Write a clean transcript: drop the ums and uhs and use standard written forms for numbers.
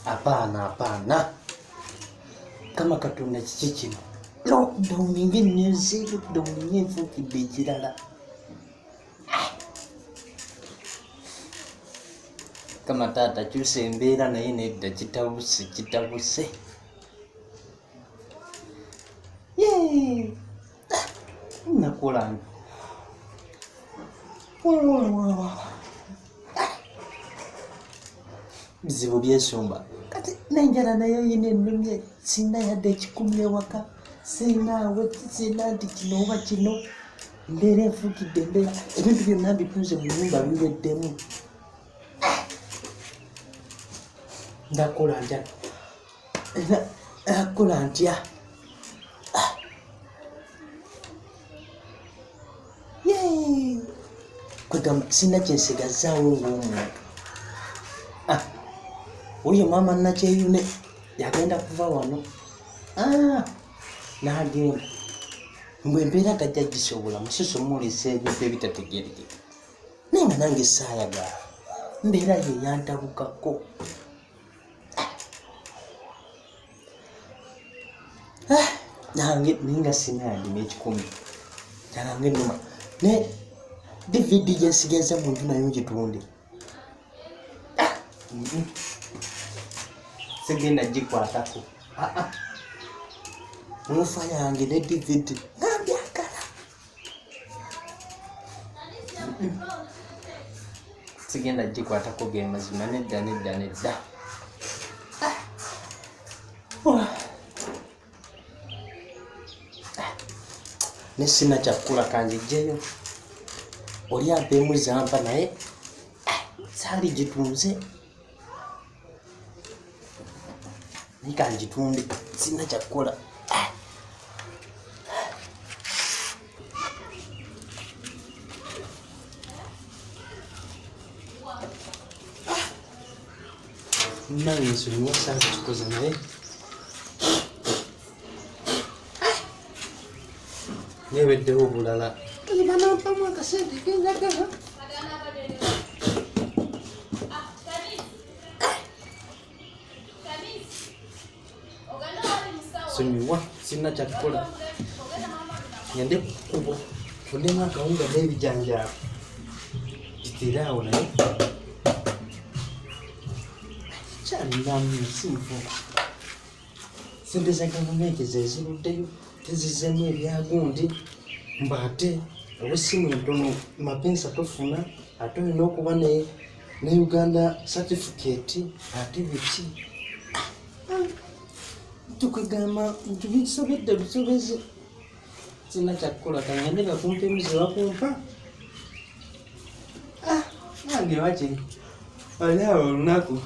Apaana, apaana, kama Katonda, kiki kino? Lockdown ngaenenze, lockdown nyenfuukidde ekirala. Kama taata, kyusa embeera, naye nedda, kitabuse, kitabuse. Nakola bizibu byesumba kati nenjala nayo yina ennumye. Sina yadde ekikumi ewaka, sinaawe, sina nti kino oba kino. Mbeera enfuukidde embeera, ebintu byonna mbitunze mu nyumba, biweddemu. Ndakola ntya? Nakola ntya? Kwegamba sina kyensigazaawo ng'omuntu. Ah, oyo maama Nakyeyune yagenda kuva wano. Ah, n'agenda mbwe embeera tajja gisobola. Mususu mulisa ebintu ebitategerekeka, naye nga nange saayagala mbeera ye yantabukako. Ah, nange naye nga sina yadde n'ekikumi. Kyalange ennuma ne DVD gyensigaza mu nju nayo ngitunde. Ah, Sigenda gikwatako. Ah, ah. Nfa yange ne DVD nga mbyagala. Sigenda gikwatako, ge mazima. Nedda, nedda, nedda. Ah. Wah. Ne sina kyakukula, kanjijjeyo oli ampeemu zampa, naye saali gitunze, naye kangitunde, sina kyakukola. Nange nsonyiwa, saakikoze, naye nebeddewo obulala banampamu akasente kenjagala. Sonyiwa, sirina kyakukola. Ngende kukubo fundemu akawunga n'ebijanjaalo kiteere awo, naye kyalinamu sinfu. Sente za gavumenti zeziruddeyo, tezizemu ebyagundi mbu ate olwessimu entono mapensa tofuna, ate olina okuba ne Uganda certificate, ate biki tukugamba nti bisobedde busobezi. Sina kyakukola, kangende bakumpemu ze bakumpa. Ah, nange wakiri oli awo olunaku.